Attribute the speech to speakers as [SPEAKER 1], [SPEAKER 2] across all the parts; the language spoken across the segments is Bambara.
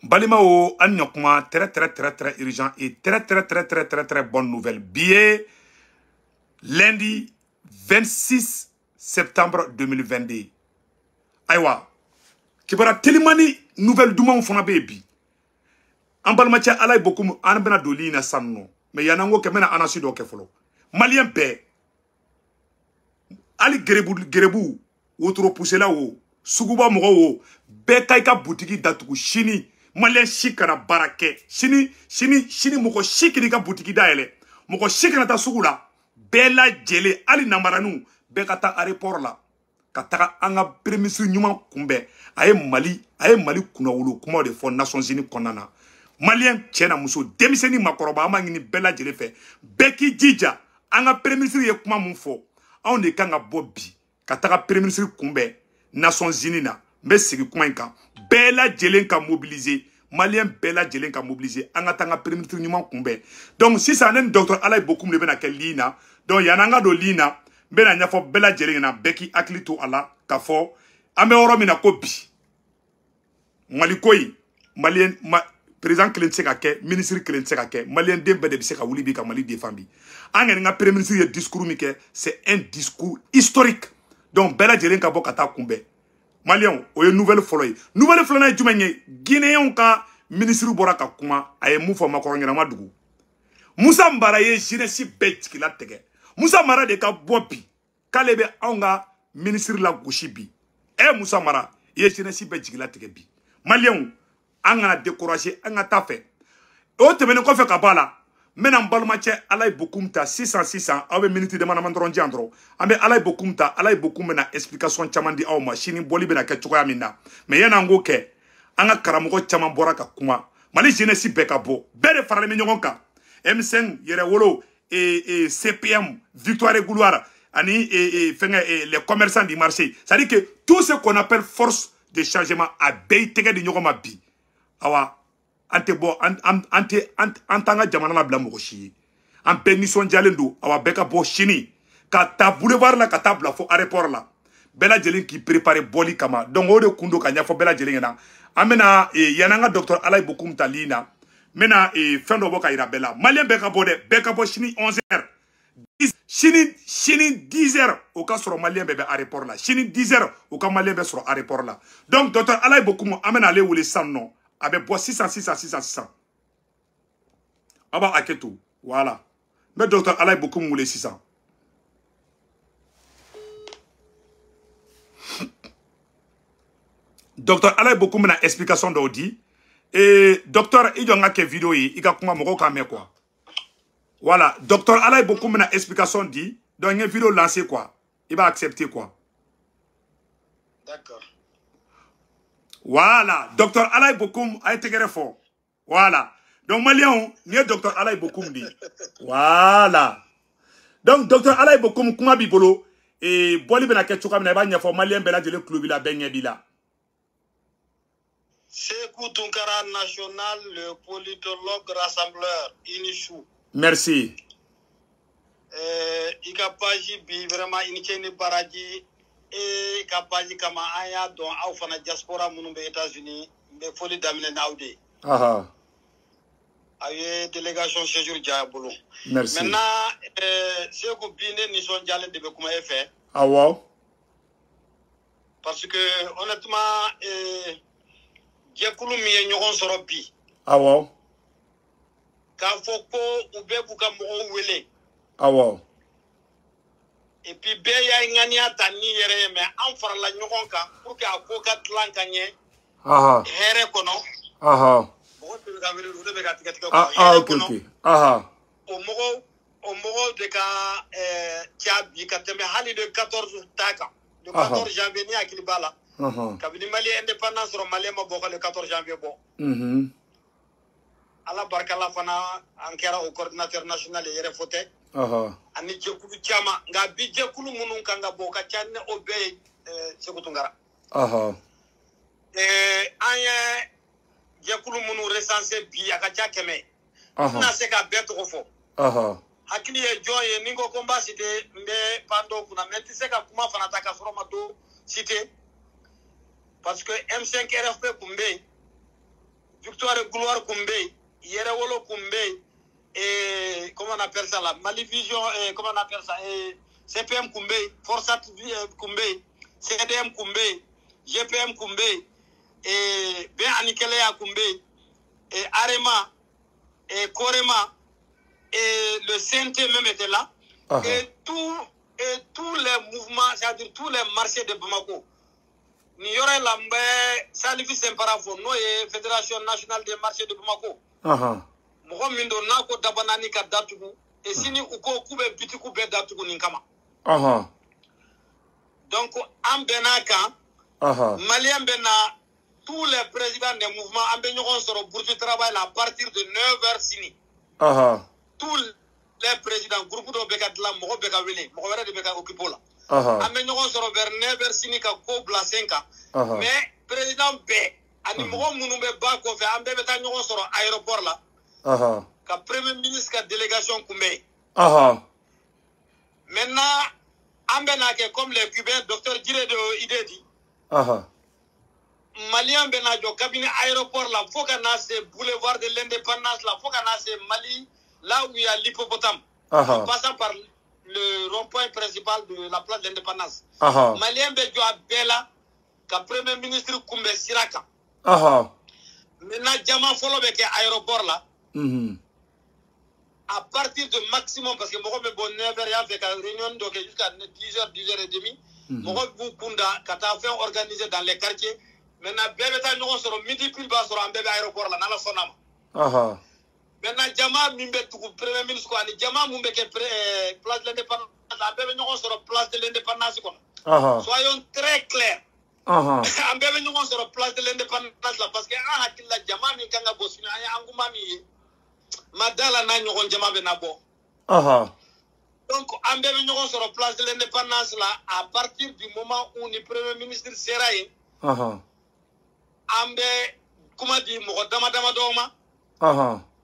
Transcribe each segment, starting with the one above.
[SPEAKER 1] Balimaw an ɲɔkuma très très très très urgent et très très très très très très bonne nouvelle. Billet lundi 26 septembre 2022. Ayiwa kibara telimani nouvelle dumanw fana bɛ yen bi. An balimacɛ Alaye Bokoum an bɛna don ligne na sisan nɔ. Mais yan'an k'o kɛ n bɛna annonce dɔ kɛ fɔlɔ. Malien bɛɛ hali gerebu wotoro pusela wo suguba mɔgɔw wo bɛɛ ka i ka butigi datugu sini. Malien si kana baara kɛ sini sini sini mɔgɔ si kana i ka butigi dayɛlɛ, mɔgɔ si kana taa sugu la, bɛɛ lajɛlen hali namaraniw bɛɛ ka taa aéroport la ka taga an ka premier ministre ɲuman kunbɛn. A ye Mali kunnawolo kumaw de fɔ Nations Unies kɔnɔna na. Malien cɛ na muso denmisɛnnin makɔrɔba an b'a ɲini bɛɛ lajɛlen fɛ bɛɛ k'i jija an ka premier ministre ye kuma mun fɔ anw de kan ka bɔ bi ka taga premier ministre kunbɛn Nations Unies na. N bɛ segin kuma in kan, bɛɛ lajɛlen ka mobiliser, malien bɛɛ lajɛlen ka mobiliser an ka taa an ka premier ministre ɲuman kunbɛn. Donc sisan ne ni docteur Alaye Bokoum de bɛna kɛ ligne na. Donc yan'an ka don ligne na n bɛna ɲɛfɔ bɛɛ lajɛlen ɲɛna, bɛɛ k'i hakili to a la k'a fɔ an bɛ yɔrɔ min na ko bi Mali ko in malien président kelen tɛ se ka kɛ, ministre kelen tɛ se ka kɛ, malien den bɛɛ de bɛ se ka wuli bi ka Mali défend bi. An kɔni ka premier ministre ye discours min kɛ, c'est un discours historique. Donc bɛɛ lajɛlen ka bɔ ka taa kunbɛn. Maliens o ye nouvelle fɔlɔ ye. Nouvelle filanan ye jumɛn ye? Guinéenw ka ministre bɔra ka kuma, a ye mun fɔ Macron ɲɛna ma dugu. Moussa Mara ye jeunesse bɛɛ jigila tigɛ. Moussa Mara de ka bɔ bi k'ale bɛ anw ka ministre la gosi bi. Moussa Mara i ye jeunesse bɛɛ jigila tigɛ bi. Maliens an kana décourager, an ka taa fɛ. O tɛmɛnen kɔfɛ ka bɔ a la, n bɛna n balimacɛ Alaye Bokoum ta sisan sisan, aw bɛ minute dama dama dɔrɔn di yan dɔrɔn. An bɛ Alaye Bokoum ta, Alaye Bokoum bɛna explication caman di aw ma sini bɔli bɛna kɛ cogoya min na. Mais yan'an k'o kɛ, an ka karamɔgɔ caman bɔra ka kuma. Mali jeunesse bɛɛ ka bɔ, bɛɛ de faralen bɛ ɲɔgɔn kan. M5 Yɛrɛwolo, CPM, Victoire et Gloire, ani fɛngɛ les commerçants du marché. C'est-à-dire que tout ce qu'on appelle force de changement a bɛɛ y'i tɛgɛ di ɲɔgɔn ma bi. Awa an tɛ bɔ an tɛ an t'an ka jamana labila mɔgɔ si ye. An bɛɛ nisɔndiyalen don. Awa bɛɛ ka bɔ sini ka taa boulevard la ka taa bila fo aéroport la, bɛɛ lajɛlen k'i préparer bɔli kama. Donc o de kun don ka ɲɛfɔ bɛɛ lajɛlen ɲɛna. An bɛna yan'an ka docteur Alaye Bokoum ta ligne na, n bɛna fɛn dɔ bɔ ka yira bɛɛ la. Malien bɛɛ ka bɔ dɛ, bɛɛ ka bɔ sini 11h, sini 10h o ka sɔrɔ malien bɛɛ bɛ aéroport la. Sini 10h o ka malien bɛɛ sɔrɔ aéroport la. Donc docteur Alaye Bokoum an bɛna ale wele sisan nɔ. A bɛ bɔ sisan sisan sisan sisan. A b'a hakɛ to. Voilà. N bɛ docteur Alaye Bokoum wele sisan. Docteur Alaye Bokoum bɛna explication dɔw di. Docteur i jɔ n ka kɛ vidéo ye i ka kuma mɔgɔw k'a mɛn quoi. Voilà, docteur Alaye Bokoum bɛna explication di. Donc n ye vidéo lancer quoi. I b'a accepter quoi.
[SPEAKER 2] D'accord.
[SPEAKER 1] Voilà, docteur Alaye Bokoum a été fort. Voilà. Donc, Maliens, ni docteur Alaye Bokoum dit. Voilà. Donc, docteur Alaye Bokoum, kuma bibolo, et boli bena kɛ cogoya min na, i b'a ɲɛfɔ Malien bɛɛ lajɛlen tulo b'i la, bɛɛ ɲɛ b'i la.
[SPEAKER 2] Sékou Tounkara national, le politologue rassembleur, Inichou.
[SPEAKER 1] Merci.
[SPEAKER 2] I ka page bi vraiment i ni ce ni baraji. E ka page kama an y'a dɔn aw fana diaspora minnu bɛ États-Unis, n bɛ foli daminɛ n'aw de ye. Aw ye délégation séjour diya bolo.
[SPEAKER 1] Merci.
[SPEAKER 2] Maintenant, Sékou bi ne nisɔndiyalen de bɛ kuma e fɛ.
[SPEAKER 1] Awɔ.
[SPEAKER 2] Parce que honnêtement, jɛkulu min ye ɲɔgɔn sɔrɔ bi.
[SPEAKER 1] Awɔ.
[SPEAKER 2] K'a fɔ ko u bɛɛ b'u ka mɔgɔw wele.
[SPEAKER 1] Awɔ.
[SPEAKER 2] Et puis bɛɛ y'a ŋaniya ta ni yɛrɛ ye, mais an farala ɲɔgɔn kan pour que a ko ka dilan ka ɲɛ. Hɛrɛ kɔnɔ. Mɔgɔ de bɛ ka wele, olu de bɛ ka tigɛ tigɛ kɔnɔ.
[SPEAKER 1] Ah, ok, ok.
[SPEAKER 2] O mɔgɔw de ka ca bi ka tɛmɛ hali le 14 ta kan. Le 14 janvier ni hakili b'a la. Kabini Mali indépendance sɔrɔ, Malien ma bɔ ka le 14 janvier bɔ. Ala barika la fana an kɛra o coordinateur national ye yɛrɛ fɔ tɛ. Ani jɛkulu caman, nka bi jɛkulu minnu kan ka bɔ o ka ca ni o bɛɛ ye, Sékou Tounkara. An ye jɛkulu minnu recensé bi a ka ca 100. N tɛna se k'a bɛɛ tɔgɔ fɔ. Hakili ye jɔn ye, ni n ko ko n b'a cité n bɛ pan dɔw kunna, mais n tɛ se ka kuma fana ta ka sɔrɔ ma dɔ cité. Parce que M5 RFP tun bɛ yen, Victoire Victoire Gloire kun bɛ yen, Yɛrɛwolo kun bɛ yen, et comment on appelle ça là, Mali Vision, comment on appelle ça, CPM kun bɛ yen, Forsat kun bɛ yen, CDM kun bɛ yen, GPM kun bɛ yen, et Bɛn ani Kɛlɛya kun bɛ yen, et Arema, et Korema, et le CNT même était là. Et tous les mouvements, c'est-à-dire tous les marchés de Bamako. Ni yɔrɔ la n bɛ Salifu Sɛnpara fo, n'o ye Fédération nationale des marchés de Bamako. Mɔgɔ min don n'a ko Dabanani ka datugu, et sini u ko k'u bɛ bitigiw bɛɛ datugu nin kama. Donc an bɛnn'a kan. Malien bɛ na, tous les présidents des mouvements, an bɛ ɲɔgɔn sɔrɔ Bourse du Travail la à partir de 9h sini. Tous les présidents, groupe dɔw bɛ ka dilan, mɔgɔ bɛ ka wele, mɔgɔ wɛrɛ de bɛ ka occuper o la. An bɛ ɲɔgɔn sɔrɔ vers 9h sini ka ko bila sen kan. Mais président bɛɛ ani mɔgɔ minnu bɛ ba kɔfɛ, an bɛɛ bɛ taa ɲɔgɔn sɔrɔ aéroport la. Ka premier ministre ka délégation kunbɛn. Maintenant an bɛ n'a kɛ comme les Cubains, docteur Djire de y'o idée di. Malien bɛ n'a jɔ kabini aéroport la fo ka n'a se boulevard de l'Indépendance la, fo ka n'a se Mali, là où il y a l'hippopotame. En passant par le rond-point principal de la place de l'Indépendance. Malien bɛ jɔ a bɛɛ la ka premier ministre kunbɛn sira kan. Maintenant jama fɔlɔ bɛ kɛ aéroport la. À partir de maximum, parce que mɔgɔ bɛ bɔ 9h yan fɛ ka réunion dɔ kɛ jusqu'à 10h, 10h30. Mɔgɔ b'u kun da ka taa fɛn organiser dans les quartiers. Maintenant bɛɛ bɛ taa ɲɔgɔn sɔrɔ midi pile, b'a sɔrɔ an bɛɛ bɛ aéroport la n'Ala sɔnna ma. Maintenant jama min bɛ tugu premier ministre kɔ ani jama mun bɛ kɛ place de l'Indépendance, an bɛɛ bɛ ɲɔgɔn sɔrɔ place de l'Indépendance kɔnɔ. Soyons très clairs. An bɛɛ bɛ ɲɔgɔn sɔrɔ place de l'Indépendance la, parce que an hakili la jama min kan ka bɔ sini, an ye engouement min ye, ma da la n'a ɲɔgɔn jama bɛ na bɔ. Donc an bɛɛ bɛ ɲɔgɔn sɔrɔ place de l'Indépendance la à partir du moment où ni premier ministre sera yen. An bɛ kuma di mɔgɔ dama dama dɔw ma.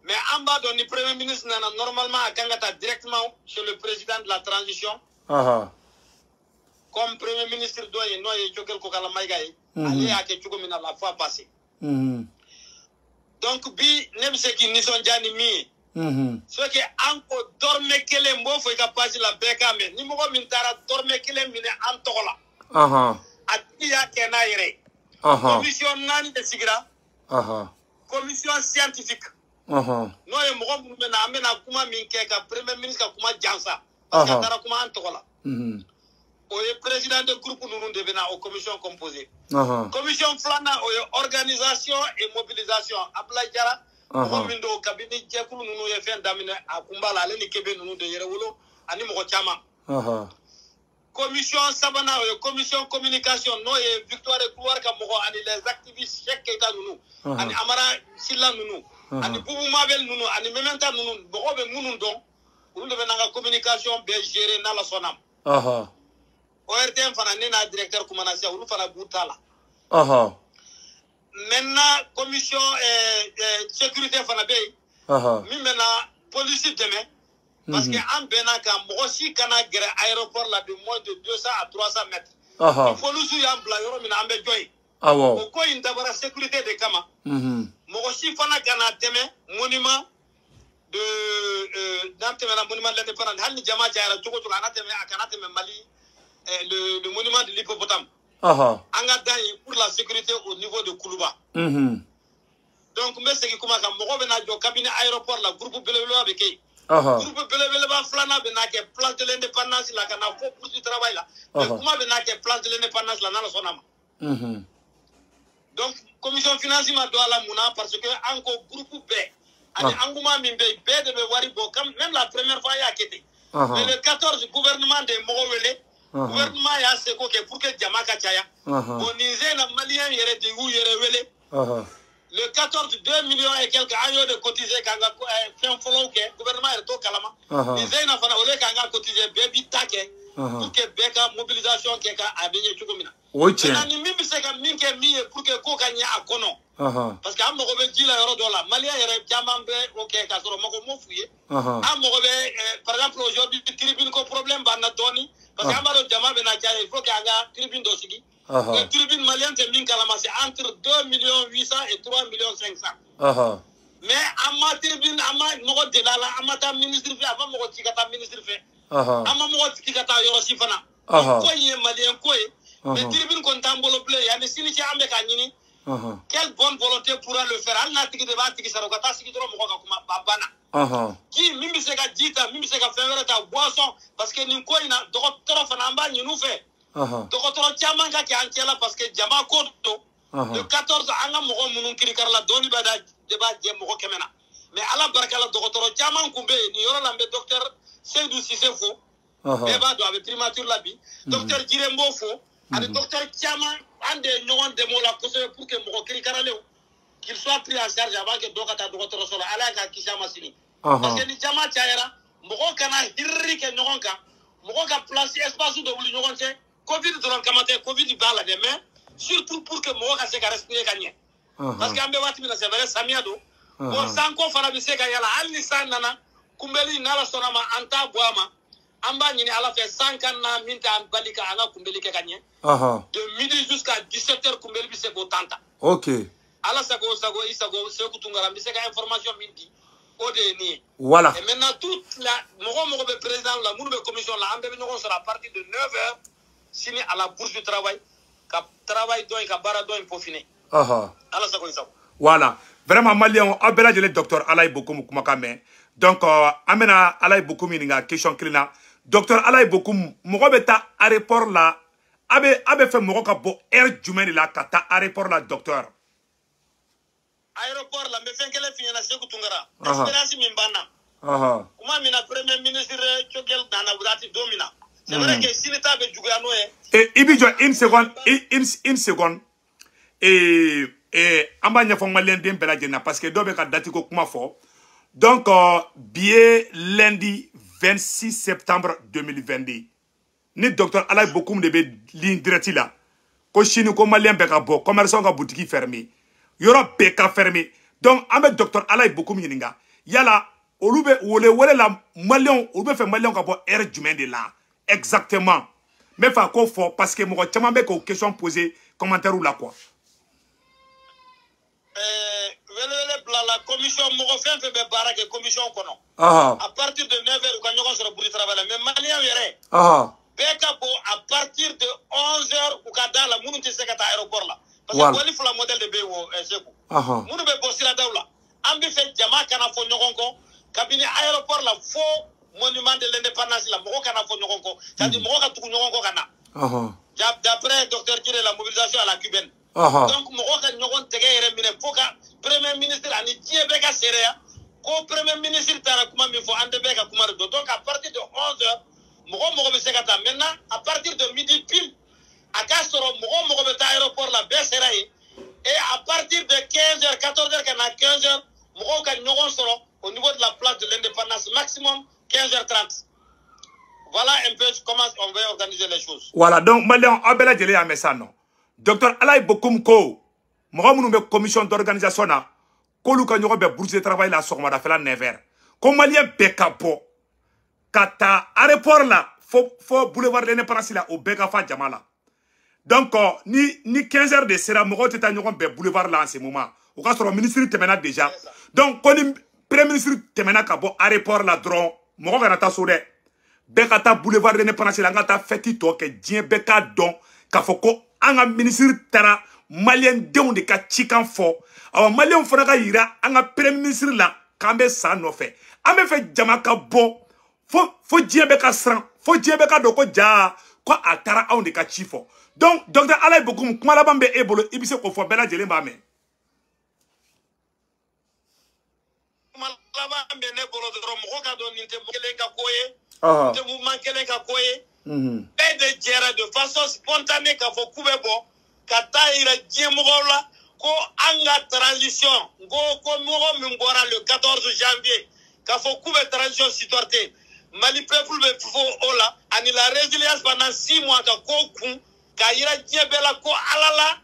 [SPEAKER 2] Mais an b'a dɔn ni premier ministre nana, normalement a kan ka taa directement chez le président de la transition. Comme premier ministre dɔ ye, n'o ye Choguel Kokalla Maïga ye, ale y'a kɛ cogo min na la fois passée. Donc bi ne bɛ se k'i nisɔndiya ni min ye, c'est que an ko dɔrɔmɛ kelen, n b'o fɔ i ka page la bɛɛ k'a mɛn, ni mɔgɔ min taara dɔrɔmɛ kelen minɛ an tɔgɔ la, a tigi y'a kɛ n'a yɛrɛ ye. Commission 4 de sigira. Commission scientifique. N'o ye mɔgɔ minnu bɛ na, an bɛna kuma min kɛ ka premier ministre ka kuma jansa, parce que a taara kuma an tɔgɔ la. O ye président de groupe ninnu de bɛ na o commission composée. Commission filanan, o ye organisation et mobilisation. Abdoulaye Diarra, mɔgɔ min don kabini jɛkulu ninnu ye fɛn daminɛ, a kun b'a la, ale ni Kebe ninnu de Yɛrɛwolo ani mɔgɔ caman. Commission sabanan, o ye commission communication, n'o ye Victoire Gloire ka mɔgɔ ani les activistes, Cheikh Keita ninnu ani Amara Silla ninnu ani Boubou Mabel ninnu ani Mementa ninnu, mɔgɔ bɛ minnu dɔn, olu de bɛ n'an ka communication bɛɛ gérer n'Ala sɔnna ma. ORTM fana, ne n'a directeur kumana sisan, olu fana b'u ta la. Maintenant commission sécurité fana bɛ yen. Min bɛ na police dɛmɛ. Parce que an bɛnna kan mɔgɔ si kana gɛrɛ aéroport la de moins de 200 à 300 mètres. Ni police y'an bila yɔrɔ min na, an bɛ jɔ yen. O ko in dabɔra sécurité de kama. Mɔgɔ si fana kana tɛmɛ monument de n'an tɛmɛna monument de l'Indépendance, hali ni jama cayara cogo cogo, a kana tɛmɛ Mali, le monument de l'hippopotame. An ka dan ye pour la sécurité au niveau de Koulouba. Donc n bɛ segin kuma kan, mɔgɔ bɛ na jɔ kabini aéroport la, groupe belebeleba bɛ kɛ yen. Groupe belebeleba filanan bɛ n'a kɛ place de l'Indépendance la ka na fo Bourse du Travail la. Mais kuma bɛ n'a kɛ place de l'Indépendance la n'Ala sɔnna ma. Donc commission finance ma don a la mun na, parce que an ko groupe bɛɛ ani engouement min bɛ yen, bɛɛ de bɛ wari bɔ, comme même la première fois y'a kɛ ten. Mais le 14, gouvernement de ye mɔgɔ wele. Gouvernement y'a seko kɛ pour que jama ka caya. Bon, nin sen na malien yɛrɛ de y'u yɛrɛ wele. Le 14, 2 millions et quelques, an y'o de cotiser k'an ka fɛn fɔlɔw kɛ, gouvernement yɛrɛ t'o kalama. Nin sen na fana, au lieu k'an ka cotiser, bɛɛ b'i ta kɛ pour que bɛɛ ka mobilisation kɛ ka a bɛ ɲɛ cogo min na.
[SPEAKER 1] O ye tiɲɛ.
[SPEAKER 2] Maintenant ni min bɛ se ka min kɛ min ye pour que ko ka ɲɛ a kɔnɔ. Parce que an mago bɛ ji la yɔrɔ dɔ la, malien yɛrɛ caman bɛ o kɛ k'a sɔrɔ mago m'o f'u ye. An mago bɛ, par exemple aujourd'hui, tribune ko problème b'an na dɔɔni. Parce que an b'a dɔn jama bɛ na caya, il faut que an ka tribune dɔ sigi. Mais tribune malienne tɛ min kalama, c'est entre 2 millions 800 et 3 millions 500. Mais an ma tribune, an ma mɔgɔ deli a la, an ma taa ministre fɛ, a ma mɔgɔ ci ka taa ministre fɛ. An ma mɔgɔ ci ka taa yɔrɔ si fana. Ko in ye malien ko ye. Mais tribune kɔni t'an bolo bilen, yanni sini cɛ an bɛ k'a ɲini. Quelle bonne volonté pourra le faire? Hali n'a tigi de b'a tigi sara, u ka taa sigi dɔrɔn mɔgɔ ka kuma a banna. Ji min bɛ se ka ji ta, min bɛ se ka fɛn wɛrɛ ta, boisson, parce que nin ko in na dɔgɔtɔrɔ fana an b'a ɲini u fɛ. Dɔgɔtɔrɔ caman ka kɛ an cɛ la parce que jama ko don. Le 14 an ka mɔgɔ minnu kirikara la dɔɔni bɛ da de b'a jɛ mɔgɔ 100 na. Mais ala barika la dɔgɔtɔrɔ caman kun bɛ yen nin yɔrɔ la, n bɛ docteur Seydou Cissé fo. Bɛɛ b'a dɔn a bɛ primature la bi. Docteur Jiré n b'o fo. Ani docteur caman an de ye ɲɔgɔn dɛmɛ o la kosɛbɛ pour que mɔgɔ kirikaralen qu'il soit pris en charge avant que dɔ ka taa dɔgɔtɔrɔso la. Ala k'a kisi a ma sini. Parce que ni jama cayara, mɔgɔ kana hiriri kɛ ɲɔgɔn kan, mɔgɔ ka place espace dɔ wuli ɲɔgɔn cɛ. Covid dɔrɔn kama tɛ, Covid b'a la dɛ, mais surtout pour que mɔgɔ ka se ka respirer ka ɲɛ. Parce que an bɛ waati min na, c'est vrai, samiya don. Bon, sanko fana bɛ se ka yala, hali ni san nana kunbɛli, n'Ala sɔnna ma an t'a bɔ a ma. An b'a ɲini Ala fɛ san ka na min t'an bali ka an ka kunbɛli kɛ ka ɲɛ. De midi jusqu'à 17h kunbɛli bɛ se k'o tan ta.
[SPEAKER 1] Ok.
[SPEAKER 2] Ala sago sago i sago Sekou Tounkara, n bɛ se ka information min di, o de ye nin ye.
[SPEAKER 1] Voilà.
[SPEAKER 2] Et maintenant toute la mɔgɔ mɔgɔ bɛ président la, minnu bɛ commission la, an bɛɛ bɛ ɲɔgɔn sɔrɔ à partir de 9h sini à la bourse du travail, ka travail dɔ in ka baara dɔ in peaufiner. Ala sago i sago.
[SPEAKER 1] Voilà. Vraiment malien, aw bɛɛ lajɛlen docteur Alaye Bokoum kumakan mɛn. Donc an bɛna Alaye Bokoum ɲininka question kelen na. Docteur Alaye Bokoum, mɔgɔ bɛ taa aéroport la, a bɛ fɛ mɔgɔ ka bɔ heure jumɛn de la ka taa aéroport la, docteur?
[SPEAKER 2] Aéroport la, n bɛ fɛn kelen f'i ɲɛna Sekou Tounkara. Expérience min b'an na. Kuma min na premier ministre Choguel nana waati don min na. C'est vrai que sini ta bɛ juguya n'o ye.
[SPEAKER 1] Et i b'i jɔ une seconde, une seconde. Et an b'a ɲɛfɔ malien den bɛɛ lajɛlen na parce que dɔw bɛ ka date ko kuma fɔ. Donc bi ye lundi 26 septembre 2022. Ni docteur Alaye Bokoum de bɛ ligne directe la, ko sini ko malien bɛɛ ka bɔ, commerçant ka boutique fermée, yɔrɔ bɛɛ ka fermé. Donc an bɛ docteur Alaye Bokoum ɲininka, yala olu bɛ wele wele la malien, olu bɛ fɛ malien ka bɔ heure jumɛn de la exactement? N bɛ fɛ a k'o fɔ parce que mɔgɔ caman bɛ k'o question poser commentaire la quoi.
[SPEAKER 2] Wele bila la commission mɔgɔ fɛn fɛn bɛ baara kɛ commission kɔnɔ. À partir de 9h u ka ɲɔgɔn sɔrɔ bourse travail la, mais malien yɛrɛ. Bɛɛ ka bɔ à partir de 11h u ka da la, minnu tɛ se ka taa aéroport la. Parce que bɔli fila modèle de bɛ yen o Sekou. Minnu bɛ bɔ siradaw la, an bɛ fɛ jama kana fɔ ɲɔgɔn kɔ kabini aéroport la fo monument de l'indépendance la, mɔgɔ kana fɔ ɲɔgɔn kɔ. C'est-à-dire mɔgɔ ka tugu ɲɔgɔn kɔ ka na. D'après docteur Djire, la mobilisation à la cubaine. Donc mɔgɔ ka ɲɔgɔn tɛgɛ yɛrɛ minɛ fo ka premier ministre ani diɲɛ bɛɛ ka seereya ko premier ministre taara kuma min fɔ, an tɛ bɛɛ ka kuma de dɔn. Donc à partir de 11h mɔgɔ mɔgɔ bɛ se ka taa. Maintenant à partir de midi pile a k'a sɔrɔ mɔgɔ mɔgɔ bɛ taa aéroport la bɛɛ sera yen. Et à partir de 15h 14h ka na 15h mɔgɔw ka ɲɔgɔn sɔrɔ au niveau de la place de l'indépendance, maximum 15h30. Voilà un peu comment on va organiser les choses.
[SPEAKER 1] Voilà, donc malien aw bɛɛ lajɛlen y'a mɛn sisan nɔ. Docteur Alaye Bokoum ko mɔgɔ minnu bɛ commission d'organisation na, k'olu ka ɲɔgɔn bɛn bourse de travail la sɔgɔmadafɛla 9h, ko malien bɛɛ ka bɔ ka taa aéroport la fo boulevard de l'indépendance la, o bɛɛ ka fa jama la. Donc ni 15h de sera, mɔgɔw tɛ taa ɲɔgɔn bɛn boulevard la en ce moment, o ka sɔrɔ ministre tɛmɛna déjà. Donc ko ni premier ministre tɛmɛna ka bɔ aéroport la dɔrɔn, mɔgɔ kana taa so dɛ, bɛɛ ka taa boulevard de l'indépendance la, an ka taa fête tɔ kɛ, diɲɛ bɛɛ k'a dɔn k'a fɔ ko an ka ministre taara malien denw de ka cikan fɔ. Awa malien fana ka yira an ka premier ministre la k'an bɛ san nɔfɛ, an bɛ fɛ jama ka bɔ fo diɲɛ bɛɛ ka siran, fo diɲɛ bɛɛ ka dɔn ko ja ko a taara anw de ka ci fɔ. Donc docteur Alaye Bokoum, kuma laban bɛ e bolo, i bɛ se k'o fɔ bɛɛ lajɛlen b'a mɛn.
[SPEAKER 2] Kuma laban bɛ ne bolo dɔrɔn, mɔgɔ ka dɔn nin tɛ kelen ka ko ye, nin tɛ mouvement kelen ka ko ye. Bɛɛ de jɛra de façon spontanée k'a fɔ k'u bɛ bɔ ka taa yira diɲɛ mɔgɔw la ko an ka transition, ko mɔgɔ min bɔra le 14 janvier k'a fɔ k'u bɛ transition supporter, Mali peuple bɛ fo o la, ani la résilience pendant 6 mois ka ko kun k'a yira diɲɛ bɛɛ la ko Ala la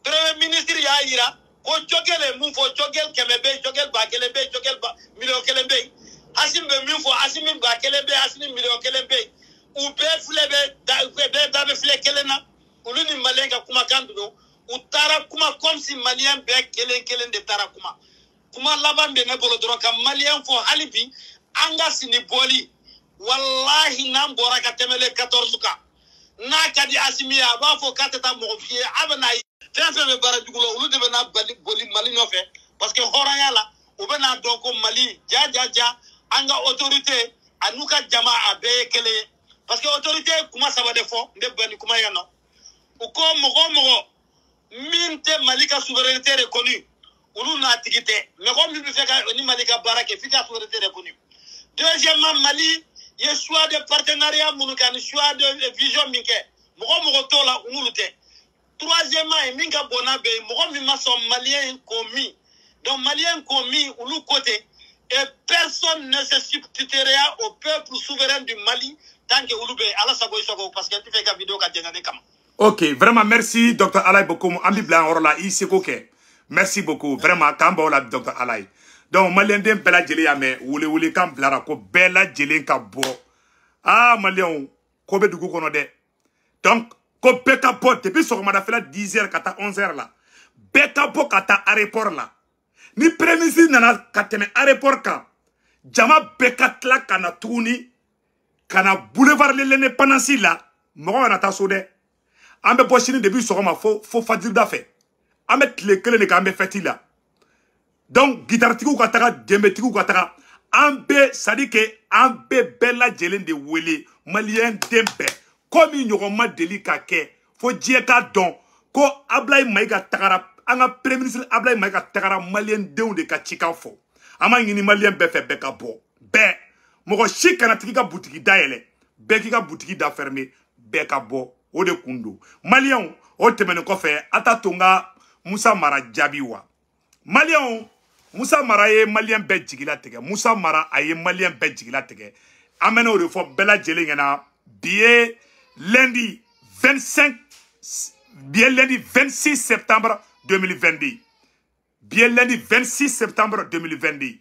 [SPEAKER 2] premier ministre y'a yira ko Choguel ye mun fɔ, Choguel 100 bɛ yen, Choguel 1000 bɛ yen, Choguel 1,000,000 bɛ yen, Assimi bɛ min fɔ, Assimi 1000 bɛ yen, Assimi 1,000,000 bɛ yen, u bɛɛ filɛ bɛ da bɛɛ da bɛ filɛ kelen na, olu ni malien ka kuma U taara kuma comme si malien bɛɛ kelen kelen de taara kuma. Kuma laban bɛ ne bolo dɔrɔn ka malien fɔ hali bi an ka sini bɔli wallahi n'an bɔra ka tɛmɛ le 14 kan n'a ka di Assimi ye a b'a fɔ k'a tɛ taa mɔgɔ f'i ye a bɛ na fɛn fɛn bɛ baara jugu la olu de bɛ na boli Mali nɔfɛ parce que hɔrɔnya la u bɛ n'a dɔn ko Mali ja ja ja an ka autorité a n'u ka jama a bɛɛ ye kelen ye parce que autorité ye kuma saba de fɔ n bɛ bɛn ni kuma yan nɔ u ko mɔgɔ o mɔgɔ min tɛ Mali ka souveraineté reconnue olu n'a tigi tɛ mɔgɔ min bɛ fɛ ka ni Mali ka baara kɛ f'i ka souveraineté reconnue. Deuxièmement, Mali ye choix de partenariat minnu kɛ ani choix de vision min kɛ mɔgɔ mɔgɔ t'o la u n'olu tɛ. Troisièmement ye min ka bon n'a bɛɛ ye mɔgɔ min ma sɔn malien k'o min donc malien k'o min olu ko ten et personne ne se substituera au peuple souverain du Mali tant que olu bɛ yen. Ala sago i sago parce que n tɛ fɛ i ka vidéo ka janya ne kama.
[SPEAKER 1] Ok, vraiment merci Dr Alaye Bokoum, an b'i bila yɔrɔ la i seko kɛ. Merci beaucoup vraiment k'an b'aw la Dr Alaye. Donc maliyɛnden bɛɛ lajɛlen y'a mɛn welewelekan bilara ko bɛɛ lajɛlen ka bɔ. Ah maliyɛnw ko bɛ dugu kɔnɔ dɛ. Donc ko bɛɛ ka bɔ depuis sɔgɔmadafɛla 10h ka taa 11h la. Bɛɛ ka bɔ ka taa aéroport la. Ni premier ministre nana ka tɛmɛ aéroport kan, jama bɛɛ ka tila ka na tuguni ka na boulevard de l'Indépendance la, mɔgɔ kana taa so dɛ. An bɛ bɔ sini depuis sɔgɔma fo fajirida fɛ. An bɛ tile kelen de kɛ an bɛ fɛti la. Donc guitaretigiw ka taga, djembetigiw ka taga, an bɛ c'est à dire que an bɛ bɛɛ lajɛlen de wele maliyɛn den bɛɛ. Ko min ɲɔgɔn ma deli ka kɛ fo diɲɛ k'a dɔn ko Ablaye Mayiga tagara, an ka premier ministre Ablaye Mayiga tagara maliyɛn denw de ka cikan fɔ. An b'a ɲini maliyɛn bɛɛ fɛ bɛɛ ka bɔ. Bɛɛ mɔgɔ si kana tigi ka butigi dayɛlɛ, bɛɛ k'i ka butigi da fermer, bɛɛ ka bɔ. O de kun don maliyɛnw. O tɛmɛnen kɔfɛ a t'a to n ka Musa Mara jaabi wa. Maliyɛnw, Musa Mara ye maliyɛn bɛɛ jigilatigɛ. Musa Mara a ye maliyɛn bɛɛ jigilatigɛ. An bɛna o de fɔ bɛɛ lajɛlen ɲɛna. Bi ye lundi 25, bi ye lundi 26 septembre 2022. Bi ye lundi 26 septembre 2022.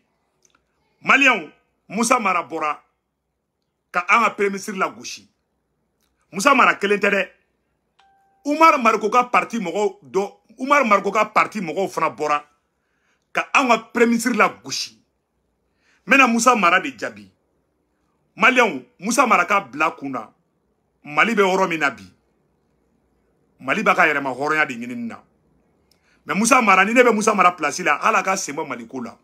[SPEAKER 1] Maliyɛnw, Musa Mara bɔra ka an ka premier ministre lagosi. Musa Mara kelen tɛ dɛ. Umar Mariko ka parti mɔgɔw dɔ, Umar Mariko ka parti mɔgɔw fana bɔra ka an ka premier ministre lagosi. N bɛna Musa Mara de jaabi. Maliyɛnw, Musa Mara ka bila kun na, Mali bɛ yɔrɔ min na bi, Mali b'a ka yɛrɛma hɔrɔnya de ɲinini na. Mais Musa Mara, ni ne bɛ Musa Mara place la, hali a ka sen bɔ Maliko la.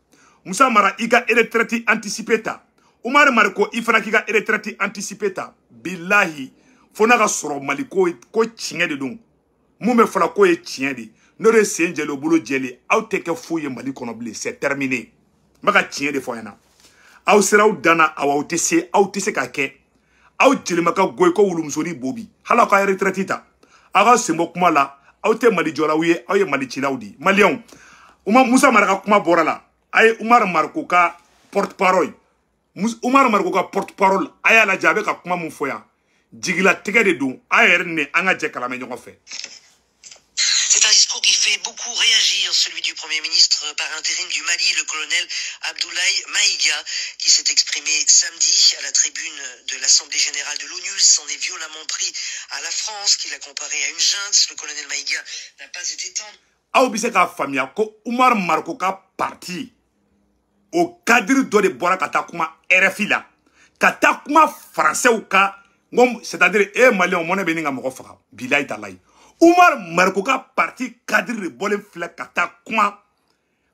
[SPEAKER 1] Musa Mara, i ka retraite anticipée ta. Umar Mariko, i fana k'i ka retraite anticipée ta. Bilahi, fo n'a ka sɔrɔ Maliko ko tiɲɛ de don. Mun bɛ fɔla k'o ye tiɲɛ de. N'o de sen jɛlen o bolo jɛlen, aw tɛ kɛ foyi ye Mali kɔnɔ bilen, c'est terminé. N bɛ ka tiɲɛ de fɔ aw ɲɛna. Aw sera aw dan na, aw tɛ se, aw tɛ se ka kɛ. Aw jelima ka goyi ko wulumusonin bo bi. Hali aw ka retraite ta. Aw ka sen bɔ kuma la, aw tɛ Mali jɔlaw ye, aw ye Mali cilaw de ye. Maliyɛnw, Musa Mara ka kuma bɔra la. A ye Umar Mariko ka porte-parole, Umar Mariko ka porte-parole, a y'a lajɛ a bɛ ka kuma mun fɔ yan. Jigilatigɛ de don, a yɛrɛ ni an ka jɛ kalamɛ ɲɔgɔn fɛ.
[SPEAKER 3] C'est un discours qui fait beaucoup réagir, celui du Premier ministre par intérim du Mali, le colonel Abdoulaye Maïga, qui s'est exprimé samedi à la tribune de l'Assemblée générale de l'ONU. Il s'en est violemment pris à la France, qu'il a comparé à une junte. Le colonel Maïga n'a pas été tendre.
[SPEAKER 1] Aw bɛ se k'a faamuya ko Umar Mariko ka parti o cadre dɔ de bɔra ka taa kuma RFI la, ka taa kuma français ka, c'est-à-dire e maliyɛnw mɔnɛ bɛ nin ka mɔgɔ faga bilayi talayi. Umar Mariko ka parti cadre de bɔlen filɛ ka taa kuma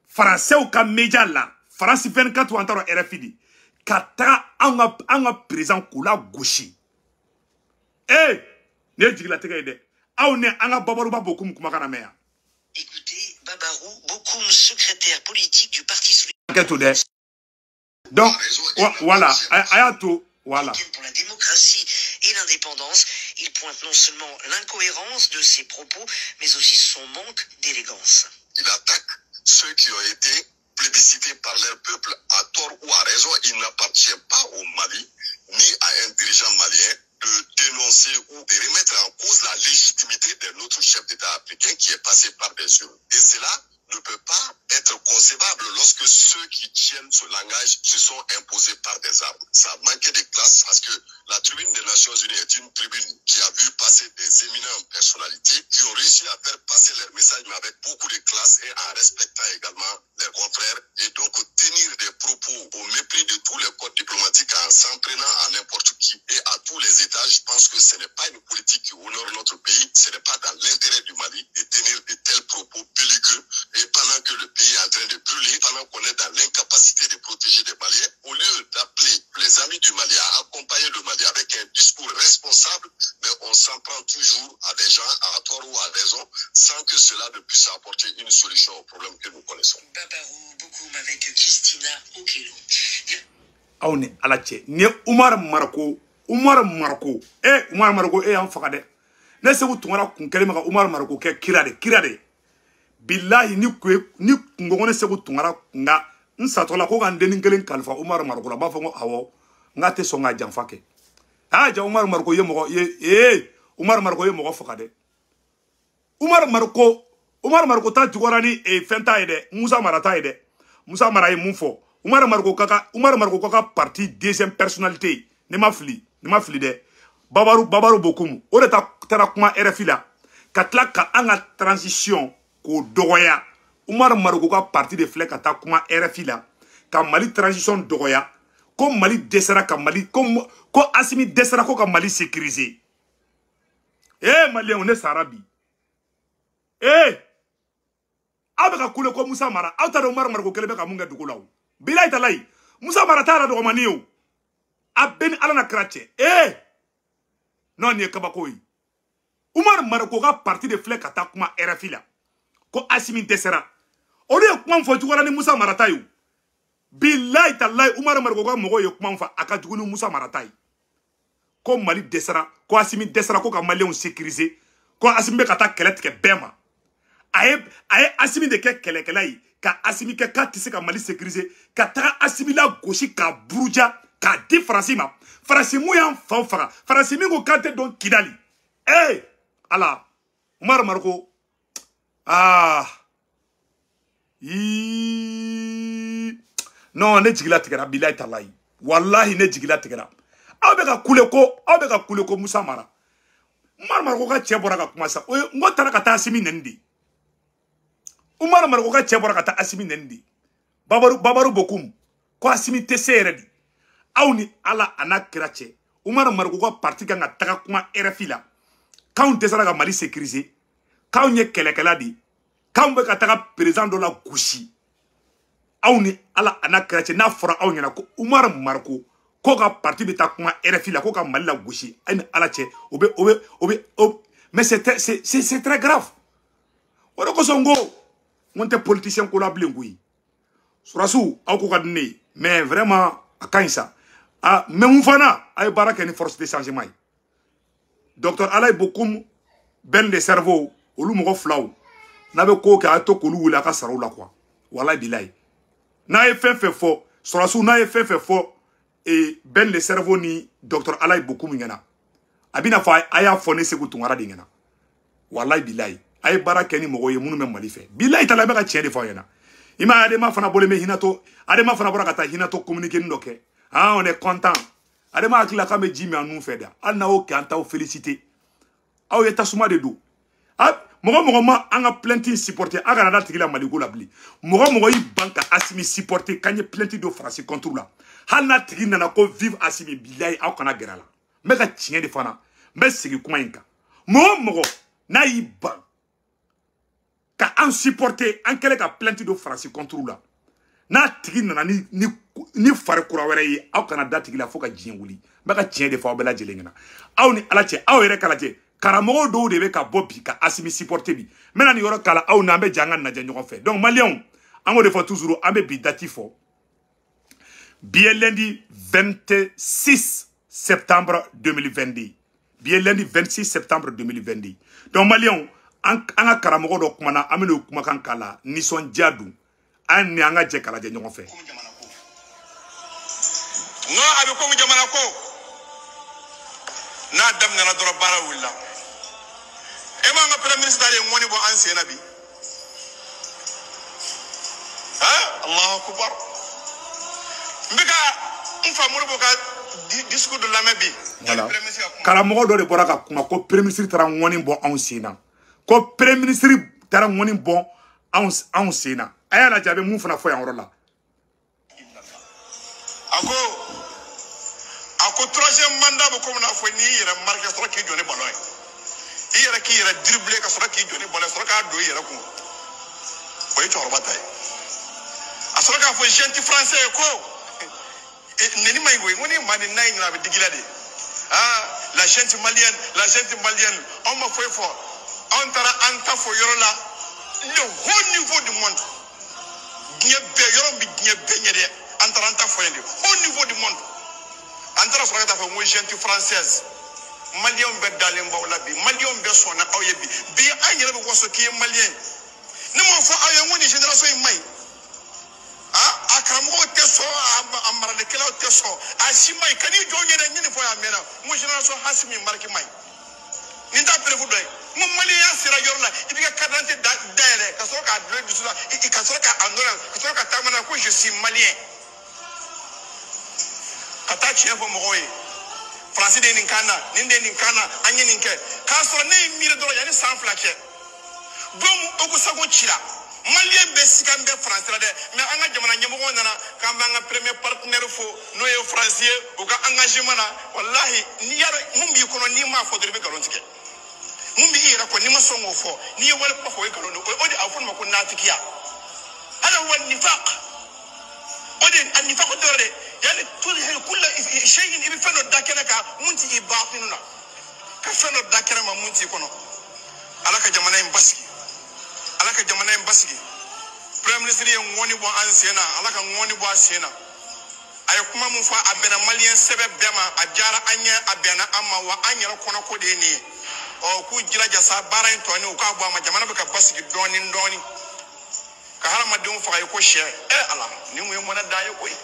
[SPEAKER 1] français ka média la, France 24 an t'a dɔn RFI de, ka taga an ka président k'u la gosi. Eh, nin ye jigilatigɛ ye dɛ. Aw ni an ka Babaruba Bokoum kumakan na mɛn yan.
[SPEAKER 3] Écoutez, Babarou Bokoum, secrétaire politique du Parti
[SPEAKER 1] solidaire. Donc, voilà, a y'a to, voilà.
[SPEAKER 3] Pour la démocratie et l'indépendance, il pointe non seulement l'incohérence de ses propos, mais aussi son manque d'élégance.
[SPEAKER 4] Il attaque ceux qui ont été plébiscités par leur peuple à tort ou à raison. Il n'appartient pas au Mali, ni à un dirigeant malien, de dénoncer ou de remettre en cause la légitimité d'un autre chef d'État africain qui est passé par des urnes. Et cela ne peut pas être inconcevable lorsque ceux qui tiennent ce langage se sont imposés par des armes. Ça manquait de classe parce que la tribune des Nations Unies est une tribune qui a vu passer des éminentes personnalités qui ont réussi à faire passer leur message, mais avec beaucoup de classe et en respectant également leurs confrères, et donc tenir des propos au mépris de tous les codes diplomatiques en s'en prenant à n'importe qui et à tous les étages. Je pense que ce n'est pas une politique qui honore notre pays, ce n'est pas dans l'intérêt du Mali de tenir de tels propos belliqueux, et pendant que le pays est en train de brûler, pendant qu'on est dans l'incapacité de protéger des Maliens, au lieu d'appeler les amis du Mali à accompagner le Mali avec un discours responsable, mais on s'en prend toujours à des gens, à tort ou à raison, sans que cela ne puisse apporter une solution au problème que nous connaissons.
[SPEAKER 3] Babarou Bocoum avec Christina Okelo.
[SPEAKER 1] Aw ni Ala cɛ, ni Umar Mariko, Umar Mariko, Umar Mariko e y'an faga dɛ. Ne Sekou Tounkara kun kɛlen bɛ ka Umar Mariko kɛ kira de, kira de. Bilahi ni kun ko ne Sekou Tounkara nka n satɔ la ko ka n dennin kelen kalifa Umar Mariko la, n b'a fɔ ko awɔ, n k'a tɛ sɔn ka janfa kɛ. Ah ja, Umar Mariko ye mɔgɔ ye, Umar Mariko ye mɔgɔ faga dɛ. Umar Mariko, Umar Mariko ta juguyara ni fɛn ta ye dɛ, Musa Mara ta ye dɛ. Musa Mara ye mun fɔ? Umar Mariko kaka, Umar Mariko kaka parti deuxième personnalité, ne ma fili, ne ma fili dɛ. Babarou Bocoum, o de ta taara kuma RFI la, ka tila ka an ka transition k'o dɔgɔya. Umar Mariko ka parti de filɛ ka taa kuma RFI la, ka Mali transition dɔgɔya, ko Mali dɛsɛra ka Mali, ko Assimi dɛsɛra ko ka Mali sécuriser. Maliyɛnw, ne sara bi. Aw bɛ ka kule ko Musa Mara, aw t'a dɔn Umar Mariko kelen bɛ ka mun kɛ dugu la o. Bilayi talayi, Musa Mara t'a la dɔgɔmani ye o. A bɛɛ ni Ala na kira cɛ. Non, nin ye kabako ye. Umar Mariko ka parti de filɛ ka taa kuma RFI la, ko Assimi dɛsɛra. Olu ye kuma fɔ juguyara ni Musa Mara ta ye o. Bilayi talayi, Umar Mariko ka mɔgɔw ye kuma fɔ a ka jugu ni Musa Mara ta ye. Ko Mali dɛsɛra, ko Assimi dɛsɛra ko ka Maliyɛnw sécuriser, ko Assimi bɛ ka taa kɛlɛ tigɛ bɛɛ ma. A ye Assimi de kɛ kɛlɛkɛla ye, ka Assimi kɛ k'a tɛ se ka Mali sécuriser, ka taga Assimi la gosi k'a buruja k'a di Faransi ma. Faransi mun y'an faw faga, Faransi min ko k'an tɛ dɔn Kidali. Ala, Umar Mariko, ah, non, ne jigila tigɛra, bilayi talayi, walahi ne jigila tigɛra. Aw bɛ ka kule ko, aw bɛ ka kule ko Musa Mara. Umar Mariko ka cɛ bɔra ka kuma sa, o ye n ko taara ka taa Assimi nɛni de. Umar Mariko ka cɛ bɔra ka taa Assimi nɛni de. Babarou Bocoum, ko Assimi tɛ se yɛrɛ de. Aw ni Ala a n'a kira cɛ, Umar Mariko ka parti kan ka taga kuma RFI la, k'anw dɛsɛra ka Mali sécuriser, k'anw ye kɛlɛkɛla de ye, k'anw bɛ ka taga président dɔ la gosi. Aw ni Ala a n'a kira cɛ, n'a fɔra aw ɲɛna ko Umar Mariko ko ka parti bɛ taa kuma RFI la ko ka Mali la gosi, aw ni Ala cɛ, o bɛ mais c'est très grave. O de kosɔn n ko n tɛ politicien ko la bilen koyi. Surasiw, aw ko ka di ne ye, mais vraiment a ka ɲi sa. Ah, mais mun fana, a ye baara kɛ ni force de changement ye. Docteur Alaye Bocoum, Ben de cerveau, olu mɔgɔ filaw, n'a bɛ ko kɛ, a ye to k'olu wele a ka saraw la quoi. Walayi bilayi. N'a ye fɛn fɛn fɔ, surasiw, n'a ye fɛn fɛn fɔ Ben de cerveau ni docteur Alaye Bocoum ɲɛna, a bɛna fɔ a y'a fɔ ne Sekou Tounkara de ɲɛna. Walayi bilayi. A ye baara kɛ ni mɔgɔw ye minnu bɛ Mali fɛ. Bilayi talayi, bɛ ka tiɲɛ de fɔ aw ɲɛna. I m'a ye, Adema fana bɔlen bɛ hinɛtɔ, Adema fana bɔra ka taa hinɛtɔ communiqué dɔ kɛ. Ah, on est content. Adema hakili la k'an bɛ ji min an nun fɛ dɛ. Hali n'a y'o kɛ, an t'aw féliciter. Aw ye tasuma de don. Mɔgɔ mɔgɔ ma an ka plainte supporter, a kana da tigi la Maliko la bilen. Mɔgɔ mɔgɔ y'i ban ka Assimi supporter k'an ye plainte don Faransi contre la, hali n'a tigi nana ko vive Assimi, bilayi aw kana gɛrɛ a la. N bɛ ka tiɲɛ de fana, n bɛ segin kuma in kan. Mɔgɔ mɔgɔ n'a y'i ban ka an supporter, an kɛlen ka plainte don Faransi contre la, n'a tigi nana ni fari kura wɛrɛ ye, aw kana da tigi la fo ka diɲɛ wuli. N bɛ ka tiɲɛ de fɔ aw bɛɛ lajɛlen ɲɛna. Aw ni Ala cɛ, aw yɛrɛ k'a lajɛ, karamɔgɔ dɔw de bɛ ka bɔ bi ka Assimi supporter bi. N bɛna nin yɔrɔ kala aw n'an bɛ jɛ an ka lajɛ ɲɔgɔn fɛ. Donc Maliyɛnw, an k'o de fɔ toujours, an bɛ bi date fɔ. Bi ye lundi 26 septembre 2022. Bi ye lundi 26 septembre 2022. Donc Maliyɛnw, an ka karamɔgɔ dɔ kumana, an bɛn'o kumakan k'a la, nisɔndiya don. An ni an ka jɛ k'a lajɛ ɲɔgɔn fɛ.
[SPEAKER 5] N ko a bɛ komi jamana ko n'a daminɛna dɔrɔn baara wulila. E m'an ka premier ministre de ye ŋɔni bɔ an sen na bi. Allahu akbar. N bɛ ka n fa Modibo ka discours dɔ lamɛn bi.
[SPEAKER 1] Voilà. Karamɔgɔ dɔ de bɔra ka kuma ko premier ministre taara ŋɔni bɔ anw sen na. Ko premier ministre taara ŋɔni bɔ anw sen na. A y'a lajɛ a bɛ mun fana fɔ yan yɔrɔ la.
[SPEAKER 5] A ko troisième mandat bɛ komi n'a fɔ n'i yɛrɛ marqué ka sɔrɔ k'i jɔ ni ballon ye. I yɛrɛ k'i yɛrɛ dribbler ka sɔrɔ k'i jɔ ni ballon ye, ka sɔrɔ k'a don i yɛrɛ kun. O ye cɛkɔrɔba ta ye. A sɔrɔ k'a fɔ gentil français ye ko neni ma ɲi koyi, n ko ni maa ni n'a ye ɲina a bɛ digi i la de. Ah, la gente malienne, anw ma foyi fɔ. Anw taara an ta fɔ yɔrɔ la, le haut niveau du monde. Diɲɛ bɛɛ, yɔrɔ min diɲɛ bɛɛ ɲɛ dɛ. An taara an ta fɔ yen de, haut niveau du monde. An taara sɔrɔ ka taa fɔ n ko gente française. Maliyɛnw bɛɛ dalen b'aw la bi, maliyɛnw bɛɛ sɔnna aw ye bi. Bi an yɛrɛ bɛ waso k'i ye maliyɛn ye. Ne m'o fɔ aw ye n ko nin génération in man ɲi. Ah, a karamɔgɔw tɛ sɔn, a maralikɛlaw tɛ sɔn, a si man ɲi. Kan'i jɔ n yɛrɛ n ye nin fɔ yan a mɛnna. N ko génération Hasimi Mariki man ɲi. Nin t'a preuve dɔ ye. N ko maliyɛnya sera yɔrɔ la, i b'i ka carte d'identité dayɛlɛ ka sɔrɔ k'a dulon i dusu la, ka sɔrɔ k'a nɔrɔ, ka sɔrɔ ka taama n'a ye ko je suis malien. Ka taa tiɲɛ fɔ mɔgɔw ye. Faransi de ye nin k'an na, nin de ye nin k'an na, an ye nin kɛ. K'a sɔrɔ ne ye miiri dɔrɔn yanni san 2 cɛ. Don min Ogosago cira, maliyɛn bɛɛ siga n bɛ Faransi la dɛ, mais an ka jamana ɲɛmɔgɔw nana k'an b'an ka premier partenaire fo n'o ye Faransi ye u ka engagement na. Walahi n'i y'a dɔn mun b'i kɔnɔ n'i m'a fɔ dɔrɔn i bɛ nkalon tigɛ. Mun b'i yɛrɛ kɔ n'i ma sɔn k'o fɔ, n'i ye wale kuma fɔ o ye nkalon de ye. O de a bɛ fɔ o ma ko natigiya. Hada huwa nifaq. O de a nifaq dɔrɔn de. Yani tuzhiru kulla shay'in, i bɛ fɛn dɔ da kɛnɛ kan mun t'i baatinu na. Ka fɛn dɔ da kɛnɛ ma mun t'i kɔnɔ. Ala ka jamana in basigi. Ala ka jamana in basigi. Premier ministre ye ŋɔni bɔ an sen na, Ala ka ŋɔni bɔ a sen na. A ye kuma mun fɔ a bɛnna maliyɛn sɛbɛ bɛɛ ma, a diyara an ye, a bɛnna an ma, wa an yɛrɛ kɔnɔko de ye nin ye. Ɔ k'u jilaja sa baara in tɔ ni u k'a bɔ a ma, jamana bɛ ka basigi dɔɔni dɔɔni. Ka hadamadenw faga i ko sɛ. Ala, nin kun ye mɔnɛ dan ye koyi.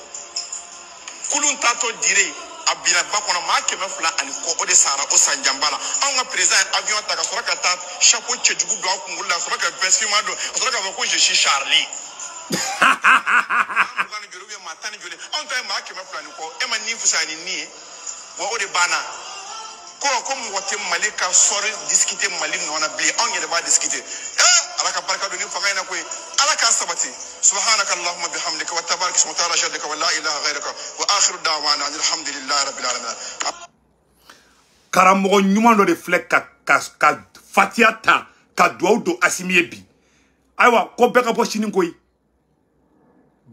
[SPEAKER 5] Kulun taatɔ dire a binna ba kɔnɔ, maa 200 ani kɔ o de sara o sanjanba la. Anw ka président ye avion ta ka sɔrɔ ka taa chapeau cɛjugu don a kunkolo la, ka sɔrɔ ka veste don, ka sɔrɔ k'a fɔ ko je suis Charlie. Maa 20 ni joli ou bien maa 10 ni joli, anw ta ye maa 200 ni kɔ, e ma nin fisaya ni nin ye, wa o de banna. Ko mɔgɔ tɛ Mali ka sɔrɔ discuter Mali nɔ na bilen, anw yɛrɛ b'a discuter. Ala ka barika don ni fanga in na koyi. Ala k'a sabati. Subhanaka Allahumma bihamdika wa tabaraka ismuka wa ta'ala jadduka wa la ilaha ghayraka wa akhiru da'wana alhamdulillahi rabbil alamin.
[SPEAKER 1] Karamɔgɔ ɲuman dɔ de filɛ ka fatiya ta ka duwawu don Asimi ye bi. Ayiwa ko bɛɛ ka bɔ sini koyi.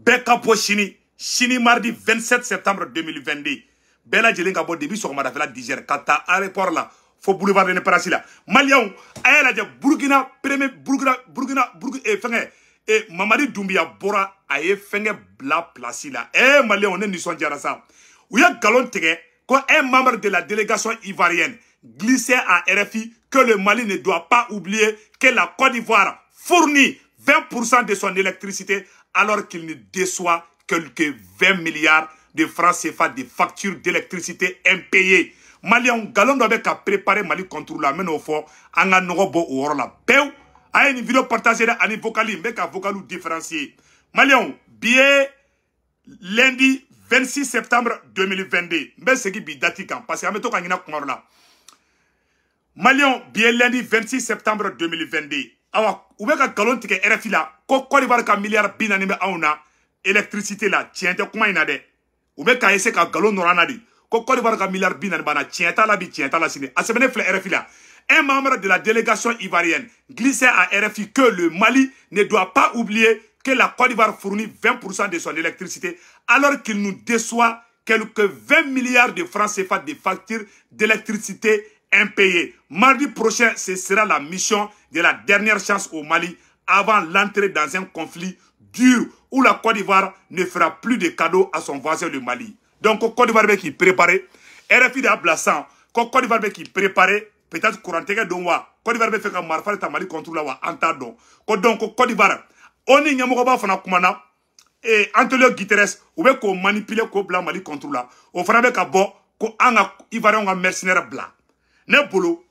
[SPEAKER 1] Bɛɛ ka bɔ sini. Sini mardi 27 septembre 2022. Bɛɛ lajɛlen ka bɔ depuis sɔgɔmadafɛla 10h ka taa aéroport la fo boulevard de l'Indépendance la. Maliyɛnw a y'a lajɛ Burkina premier Burkina Burkina fɛngɛ Mamadi Doumbouya bɔra a ye fɛngɛ bila place la. Maliyɛnw ne nisɔndiyara sa. U ye nkalon tigɛ ko un membre de la délégation ivoirienne glissait à RFI que le Mali ne doit pas oublier que la Côte d'Ivoire fournit 20% de son électricité alors qu'il ne déçoit quelque 20 milliards de francs CFA de factures d'électricité impayées. Maliyɛnw nkalon dɔ bɛ ka préparer Mali contre la, n bɛ n'o fɔ an ka nɔgɔ bɔ o yɔrɔ la pewu. A ye nin vidéo partager dɛ, ani vocal n bɛ ka vocal différencier. Maliyɛnw bi ye lundi 26 septembre 2022. N bɛ segin bi date kan parce que an bɛ to ka ɲinɛ kuma dɔ la. Maliyɛnw bi ye lundi 26 septembre 2022. Awa u bɛ ka nkalon tigɛ RFI la ko Côte d'Ivoire ka miliyari 40 bɛ anw na électricité la. Tiɲɛ tɛ kuma in na dɛ. U bɛ ka essayer ka nkalon nɔrɔ an na de. Ko Côte d'Ivoire ka miliyari 40 b'an na, tiɲɛ t'a la bi, tiɲɛ t'a la sini. A sɛbɛnnen filɛ RFI la. Un membre de la délégation ivoirienne glissait à RFI que le Mali ne doit pas oublier que la Côte d'Ivoire fournit 20% de son électricité alors qu'il nous déçoit quelques 20 milliards de francs CFA de factures d'électricité impayées. Mardi prochain, ce sera la mission de la dernière chance au Mali avant l'entrée dans un conflit dur où la Côte d'Ivoire ne fera plus de cadeaux à son voisin le Mali. Donc, Côte d'Ivoire qui préparer, RFI de Ablassan, Côte d'Ivoire qui préparer, peut-être courant don wa, Côte d'Ivoire be fait marifa ta Mali contre la wa anta don. Donc Côte d'Ivoire, on ni ɲɛmɔgɔba fana kumana et Antonio Guterres u bɛ k'o manipuler k'o bila Mali contre la. O fana bɛ ka bɔ ko an ka Ivoirien ka mercenaire bila. Ne bolo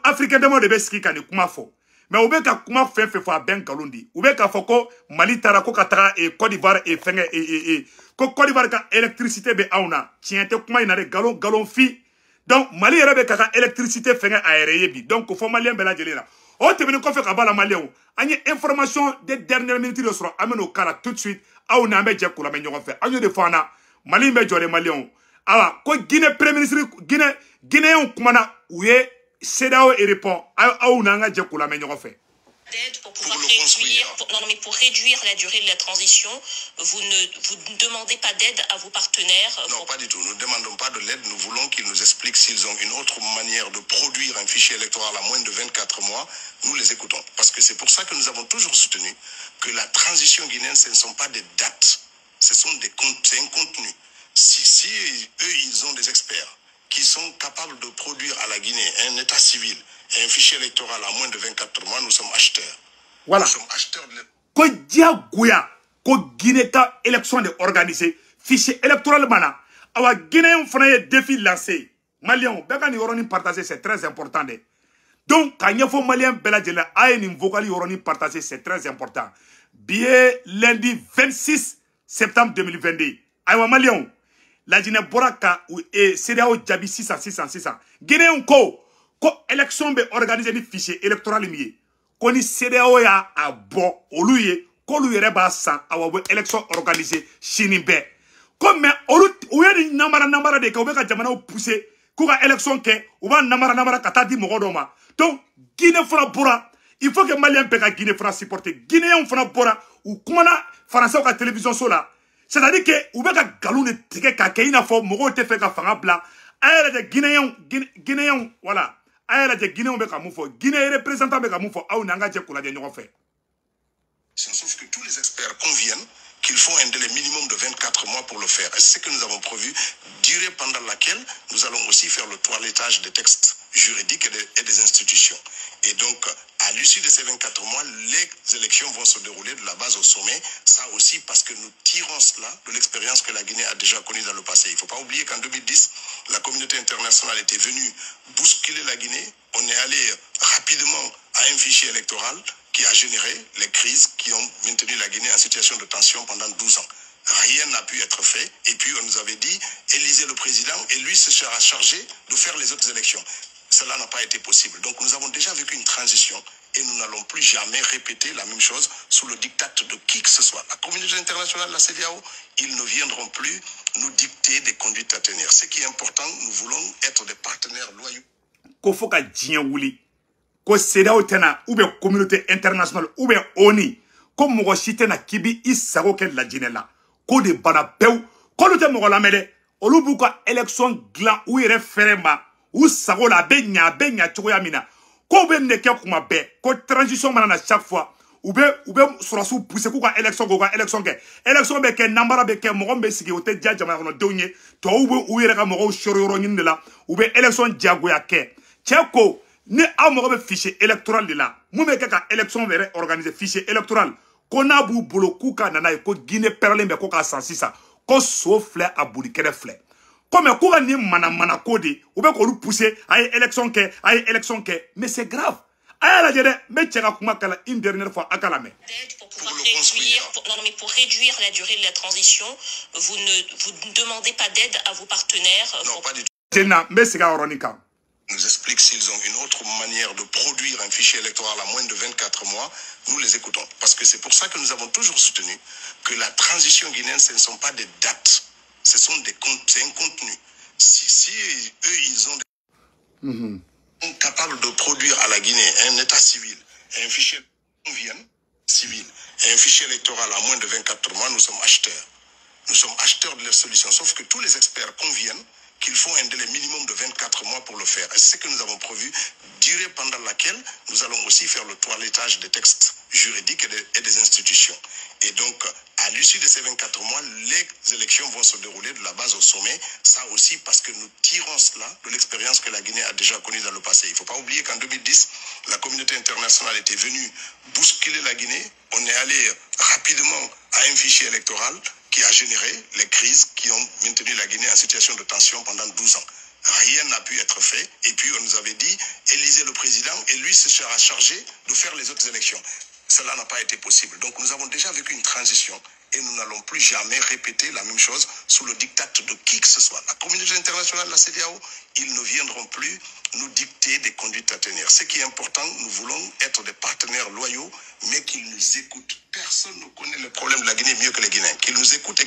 [SPEAKER 1] Africain dama de bɛ sigi ka nin kuma fɔ. Mais u bɛ ka kuma fɛn fɛn fɔ, a bɛɛ nkalon di. U bɛ k'a fɔ ko Mali taara ko ka taga Côte d'Ivoire fɛngɛ, ko Côte d'Ivoire ka électricité bɛ anw na. Tiɲɛ tɛ kuma in na dɛ, nkalon, nkalon fi. Donc Mali yɛrɛ bɛ k'a ka électricité fɛngɛ a yɛrɛ ye bi. Donc fɔ maliyɛn bɛɛ lajɛlen na. O tɛmɛnen kɔfɛ ka bɔ a la, maliyɛnw, an ye information de dernière minute de sɔrɔ, an bɛ n'o k'a la tout de suite. Aw n'an bɛ jɛ k'o lamɛn ɲɔgɔn fɛ. An y'o de fɔ an na, Mali in bɛ jɔ de, maliyɛnw. Awa, ko Guinée premier ministre, Guinée, Guinéenw kumana, u ye CEDEAO répond. Aw n'an ka jɛ k'o lamɛn ɲɔgɔn fɛ.
[SPEAKER 3] D'aide pour pouvoir réduire, pour, non, mais pour réduire la durée de la transition, vous ne demandez pas d'aide à vos partenaires?
[SPEAKER 4] Non, pas du tout. Nous ne demandons pas de l'aide. Nous voulons qu'ils nous expliquent s'ils ont une autre manière de produire un fichier électoral à moins de 24 mois. Nous les écoutons. Parce que c'est pour ça que nous avons toujours soutenu que la transition guinéenne, ce ne sont pas des dates. Ce sont des c'est un contenu. Si eux, ils ont des experts qui sont capables de produire à la Guinée un état civil et un fichier électoral à moins de 24 mois, nous sommes acheteurs.
[SPEAKER 1] Voilà.
[SPEAKER 4] Nous sommes acheteurs de
[SPEAKER 1] Ko diyagoya ko Guinée ka élection de organiser, fichier électoral mana. Awa, Guinéen fana ye défi lancé. Maliyɛnw bɛɛ ka nin yɔrɔnin partager, c'est très important dɛ. Donc k'a ɲɛfɔ maliyɛn bɛɛ lajɛlen, a ye nin vocal yɔrɔnin partager, c'est très important. Bi ye lundi 26 septembre 2022. Ayiwa, maliyɛnw, Lajinɛ bɔra ka CEDEAO jaabi sisan sisan sisan. Guinéenw ko élection bɛ organiser ni fichier électoral min ye, ko ni CEDEAO y'a a bɔ olu ye, k'olu yɛrɛ b'a san. Awa, u bɛ élection organiser sini bɛɛ. Ko mais olu, u ye nin namara namara de kɛ, u bɛ ka jamanaw pousser k'u ka élection kɛ, u b'a namara namara ka taa di mɔgɔ dɔw ma. Donc Guinée fana bɔra. Il faut que maliyɛn bɛɛ ka Guinée fana supporter. Guinéenw fana bɔra, u kumana faransɛw ka télévision so la. C'est à dire que u bɛ ka nkalon de tigɛ k'a kɛ i n'a fɔ mɔgɔw tɛ fɛ ka fanga bila. A y'a lajɛ, Guinéenw, Guinéenw, voilà, a y'a lajɛ, Guinéenw bɛ ka mun fɔ, Guinée représentant bɛ ka mun fɔ. Aw n'an ka jɛ k'o lajɛ ɲɔgɔn fɛ.
[SPEAKER 4] Sauf que tous les experts conviennent qu'il faut un délai minimum de 24 mois pour le faire. Et c'est ce que nous avons prévu, durée pendant laquelle nous allons aussi faire le toilettage des textes juridiques et des institutions. Et donc, à l'issue de ces 24 mois, les élections vont se dérouler de la base au sommet. Ça aussi parce que nous tirons cela de l'expérience que la Guinée a déjà connue dans le passé. Il ne faut pas oublier qu'en 2010, la communauté internationale était venue bousculer la Guinée. On est allé rapidement à un fichier électoral qui a généré les crises qui ont maintenu la Guinée en situation de tension pendant 12 ans. Rien n'a pu être fait. Et puis on nous avait dit, élisez le président et lui se sera chargé de faire les autres élections. Cela n'a pas été possible. Donc nous avons déjà vécu une transition et nous n'allons plus jamais répéter la même chose sous le diktat de qui que ce soit. La communauté internationale, la CEDEAO, ils ne viendront plus nous dicter des conduites à tenir. Ce qui est important, nous voulons être des partenaires loyaux.
[SPEAKER 1] Ko fo ka diɲɛ wuli, ko CEDEAO tɛna, ou bien communauté internationale, ou bien ONU, ko mɔgɔ si tɛna k'i bi i sago kɛ Lajinɛ la. Ko de banna pewu, k'olu tɛ mɔgɔ lamɛn dɛ. Olu b'u ka élection dilan u yɛrɛ fɛrɛ ma, u sago la, a bɛ ɲa, a bɛ ɲa cogoya min na. K'o bɛ nin de kɛ kuma bɛɛ, ko transition mana na, chaque fois u bɛ sɔrɔsiw pousser k'u ka élection kɛ, u ka élection kɛ. Élection bɛ kɛ, namara bɛ kɛ, mɔgɔ min bɛ sigi, o tɛ diya jamana kɔnɔdenw ye. Tɔw bɛ u yɛrɛ ka mɔgɔw sɔrɔ yɔrɔ ɲini de la, u bɛ élection diyagoya kɛ. Cɛ ko ni aw mago bɛ fichier électoral de la, mun bɛ kɛ ka élection yɛrɛ organiser, fichier électoral, ko n'a b'u bolo, k'u ka na n'a ye. Ko Guinée pɛrɛlen bɛ ko k'a san sisan, ko so filɛ, a bolikɛnɛ filɛ. Ko mais k'u ka nin manamana ko de, u bɛ k'olu pousser, a ye élection kɛ, a ye élection kɛ. Mais c'est grave. A y'a lajɛ dɛ, n bɛ cɛ ka kuma kala une dernière fois, a ka lamɛn.
[SPEAKER 3] D'aide pour pouvoir réduire, pour, non, mais pour réduire la durée de la transition, vous ne demandez pas d'aide à vos partenaires?
[SPEAKER 4] Non, pas du tout.
[SPEAKER 1] Tenna, n bɛ segin a yɔrɔnin kan.
[SPEAKER 4] Nous expliquent s'ils ont une autre manière de produire un fichier électoral à moins de 24 mois, nous les écoutons. Parce que c'est pour ça que nous avons toujours soutenu que la transition guinéenne, ce ne sont pas des dates, ce sont des c'est un contenu. Si eux, ils ont des capables de produire à la Guinée un état civil et un fichier vienne civil et un fichier électoral à moins de 24 mois, nous sommes acheteurs. Nous sommes acheteurs de leurs solutions. Sauf que tous les experts conviennent qu'il faut un délai minimum de 24 mois pour le faire. Et c'est ce que nous avons prévu, durée pendant laquelle nous allons aussi faire le toilettage des textes juridiques et des institutions. Et donc, à l'issue de ces 24 mois, les élections vont se dérouler de la base au sommet. Ça aussi parce que nous tirons cela de l'expérience que la Guinée a déjà connue dans le passé. Il ne faut pas oublier qu'en 2010, la communauté internationale était venue bousculer la Guinée. On est allé rapidement à un fichier électoral qui a généré les crises qui ont maintenu la Guinée en situation de tension pendant 12 ans.
[SPEAKER 5] Rien n'a pu être fait. Et puis on nous avait dit, élisez le président et lui se sera chargé de faire les autres élections. Cela n'a pas été possible. Donc nous avons déjà vécu une transition et nous n'allons plus jamais répéter la même chose sous le diktat de qui que ce soit. La communauté internationale, la CEDEAO, ils ne viendront plus nous dicter des conduites à tenir. Ce qui est important, nous voulons être des partenaires loyaux, mais qu'ils nous écoutent. Personne ne connaît le problème de la Guinée mieux que les Guinéens. Qu'ils nous écoutent.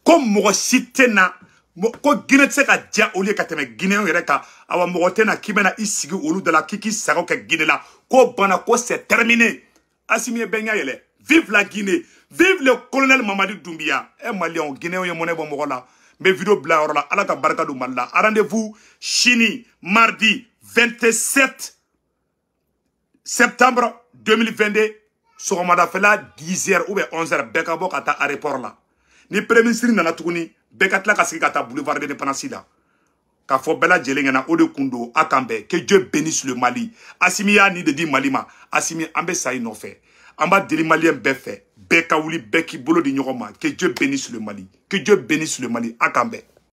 [SPEAKER 1] Comme mɔgɔ si tɛ na ko Guinée tɛ se ka diya olu ye ka tɛmɛ Guinéenw yɛrɛ kan. Awa, mɔgɔ tɛ na k'i bɛna i sigi olu da la k'i k'i sago kɛ Guinée la. Ko banna, ko c'est terminé. Assimi ye bɛɛ ɲɛ yɛlɛ. Vive la Guinée, vive le colonel Mamadi Doumbia. E Maliyɛnw, Guinéenw ye mɔnɛ bɔ mɔgɔ la. N bɛ vidéo bila yɔrɔ la. Ala ka barika don Mali la. Rendez-vous sini, mardi 27 septembre 2022, sɔgɔmadafɛla 10h ou bien 11h, bɛɛ ka bɔ ka taa aéroport la. Ni premier ministre nana tuguni, bɛɛ ka tila ka sigi ka taa boulevard de l'Indépendance la k'a fɔ bɛɛ lajɛlen ɲɛna. O de kun don. A kan bɛn. Que Dieu bénisse le Mali. Assimi y'a ni de di Mali ma. Assimi, an bɛ sa i nɔfɛ. An b'a deli Maliyɛn bɛɛ fɛ, bɛɛ ka wuli, bɛɛ k'i bolo di ɲɔgɔn ma. Que Dieu bénisse le Mali, que Dieu bénisse le Mali. A kan bɛn.